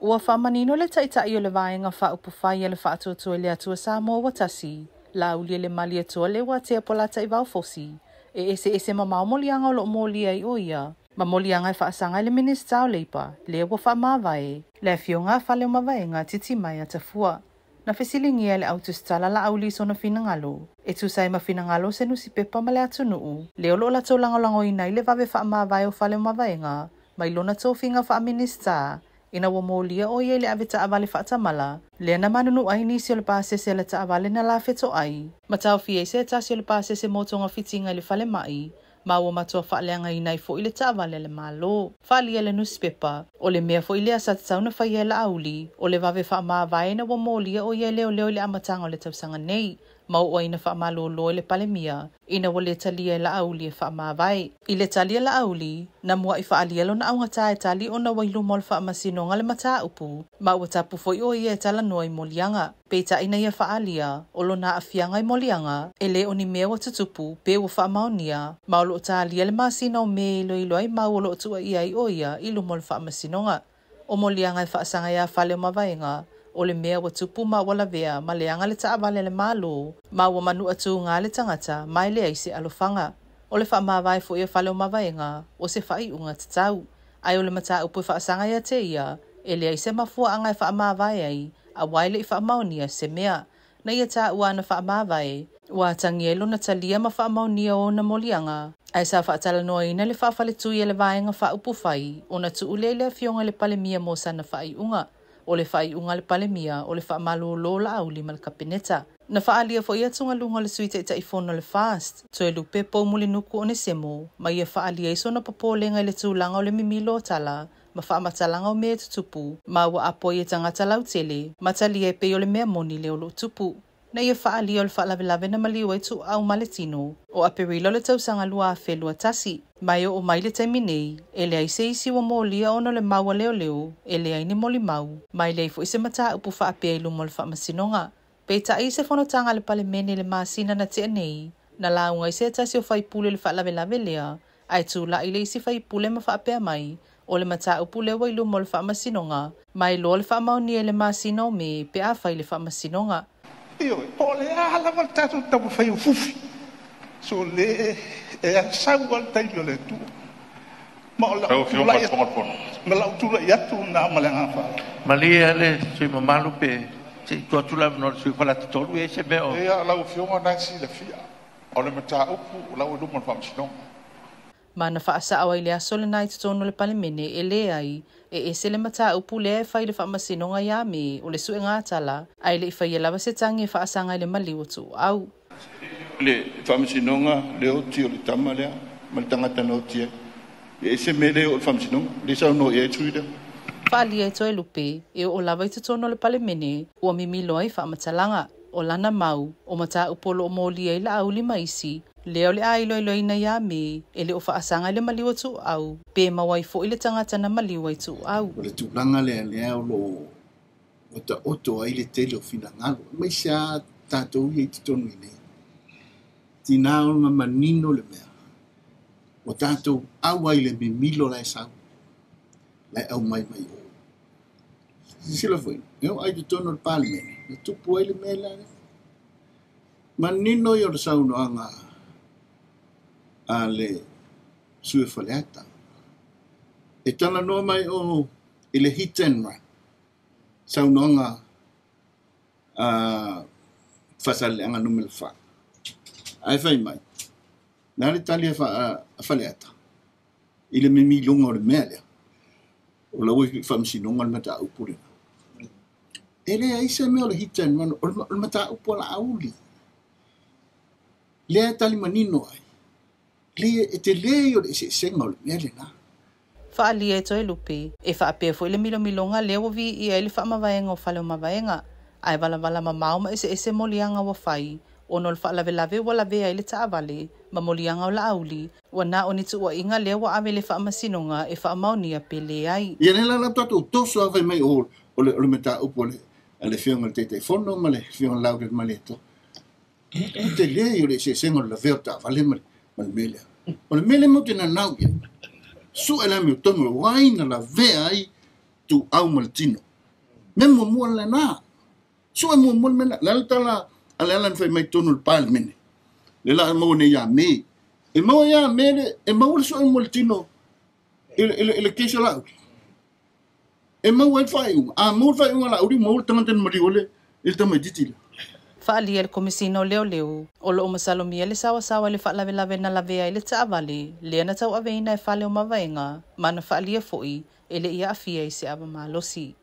Ua faamanino le Taitai o le Vaega Faaupufai a le Faatuatua i le Atua Samoa ua Tasi, Laaulialemalietoa Leuatea Polataivao Fosi, e eseese mamao moliaga o loo molia ai o ia, ma moliaga e faasaga i le Minisita o Leipa, lea ua faamavae, le afioga a Faleomavaega Titimaea Tafua. Na fesiligia e le autusitala Laauli i sona finagalo, e tusa ai ma finagalo o se nusipepa ma le atunuu, lea o loo latou lagolagoina ai le vave faamavae o Faleomavaega mai lona tofiga faaminista, ina ua molia o ia i le ave taavale faatamala, lea na manunua ai nisi o le pasese a le taavale na la fetoai, ma taofia ai se tasi o le pasese mo togafitiga i le falemai, ma ua matua faaleagaina ai foi le taavale a le Malo. Faaalia le nusipepa, o le mea foi lea sa tatau ona faia e Laauli, o le vave faamavae ina ua molia o ia e leoleo i le amataga o le tausaga nei, ma oo ai ina faamalolo e le Palemia, ina ua le talia e Laauli e faamavae. I le tali a Laauli, na muai faaalia lona augata e tali ona ua i luma o le faamasinoga le mataupu, ma ua tapu foi o ia e talanoa i moliaga. Peitai na ia faaalia, o lona aafiaga i moliaga, e le o ni mea ua tutupu pe ua faamaonia, ma o loo talia le masina o Me e iloilo ai mau o loo tuuaia ai o ia i luma o le faamasinoga. O moliaga e faasaga iā Faleomavaega, o le mea ua tupu ma ua lavea ma leaga le taavale a le Malo, ma ua manua tuga le tagata ma e leai se alofaga. O le faamavae foi a Faleomavaega, o se faaiuga tatau. Ae o le mataupu e faasaga ia te ia, e leai se mafuaaga e faamavae ai, auā e le i faamaonia se mea. Na ia taua ana faamavae, ua atagia ai lona talia ma faamaonia o ona moliaga, ae sa faatalanoaina le faafaletui a le Vaega Faaupufai ona tuu lea i le afioga i le Palemia mo sana faaiuga. O le faaiuga a le Palemia o le faamalolo Laauli ma le Kapeneta. Na faaalia foi atugaluga o le Sui Taitaifono o le FAST, Toelupe Poumulinuku Onesemo, ma ia faaalia ai sona popolega i le tulaga o le mimilo o tala ma faamatalaga o mea e tutupu, ma ua apo ai e tagata lautele, ma talia e pei o le mea moni lea o loo tupu. Na ia faaalia o le faalavelave na maliu ai Tuuau ma le tino, o Aperila o le tausaga 2021. Ma e oo mai le taimi nei, e leai se isi ua molia ona o le mau a leoleo, e leai ni molimau, ma e leai foi se mataupu faapea i luma o le faamasinoga. Peitai i se fonotaga a le Palemene i le masina na tea nei, na lauga ai se tasi o faipule i le faalavelave lea, ae tulai le isi faipule ma faapea mai, o le mataupu lea ua i luma o le faamasinoga, ma e iloa le faamaonia i le masina o Me pe a fai le faamasinoga. Ioe, po o le a lava le tatou taumafai o fufi, so le e sau lava le taimi o le Atua. Ma o Lau lau Afioga i tulai le atu, Fofoga o le Fono. Ma lau tulai atu lena ma le agaga faaaloalo. Malie le sui usufono mamalu pe se i tuu atu le avanoa i le sui usufono o Faleata 3, e i ai se mea o Ia, lau Afioga na e silafia, o le mataupu o la ua i luma o le Faamasinoga. Ma na faasao ai le aso lena i totonu o le Palemene e leai, e ese le mataupu lea e fai i le faamasinoga ia Me o le suega tala, ae le i faia lava se tagi e faasaga i le maliu o Tuuau. Le Faamasinoga le oti o le tama lea ma le tagata na oti ai. E ese mea le o le Faamasinoga, le saunoa i ai le sui lea. Faaalia e Toelupe, e oo lava i totonu o le Palemene, ua mimilo ai faamatalaga. O lana mau, o mataupu o loo molia ai Laauli ma isi, lea o le a iloiloina ia Me, e le o faasaga i le maliu o Tuuau, pe maua ai foi le tagata na maliu ai Tuuau. O le tulaga lea lea o loo ua taoto ai le tele o finagalo, aemaise lava tatou ia i totonu i nei. Tina ona manino le mea, ua tatou au ai le mimilo la e sau, la e aumai mai o. Silasila foi, e oo ai i totonu o le Palemene, na tupu ai le mea lea. Manino ia o le saunoaga a le sui o Faleata. E talanoa mai o i le hit and run, saunoaga a Faasaleleaga Nu.4. Ae fai mai, na le tali a Faleata i le mimiloga o le mea lea. O la ua i faamasinoga le mataupu lena. E leai se mea o le hit and run, o le mataupu a Laauli. Lea e tali manino ai. Le, e te le o le eseesega o le mea lena. Faaalia e Toelupe, e faapea foi le milomiloga lea ua viia ai le faamavaega o Faleomavaega, ae valavala mamao ma eseese moliaga ua fai, ona o le faalavelave ua lavea ai le taavale, ma moliaga o Laauli, ua na o ni tuuaiga lea ua ave i le faamasinoga e faamaonia pe leai. Ia lea la la tatou toso lava fai mai o le mataupu a le afioga i le Taitaifono ma le afioga Laaulialemalietoa. E te le o le eseesega o le lavea o taavale ma le mea lea. O le mea lea matou te nanau i ai. Sue le amiotonu o ai na lavea ai Tuuau ma le tino. Mea muamua lena. Sue muamua le mea lena. O le a le tala a Leala na fai mai i totonu o le Palemene? Lea o le a maua nei ia Me. E maua ia Me le, e maua le sue mo le tino i le, i le, i le case a Laauli. E maua ai le faaiuga. A maua le faaiuga a Laauli, maua le tagata na maliu ai le, i le tamaitiiti lea. Faaalia e le Komesina o Leoleo, o lo o masalomia le saoasaoa i le faalavelave na lavea ai le taavale lea na tauaveina e fale o mavaega ma na faaalia foi e le i aafia i se ava malosi.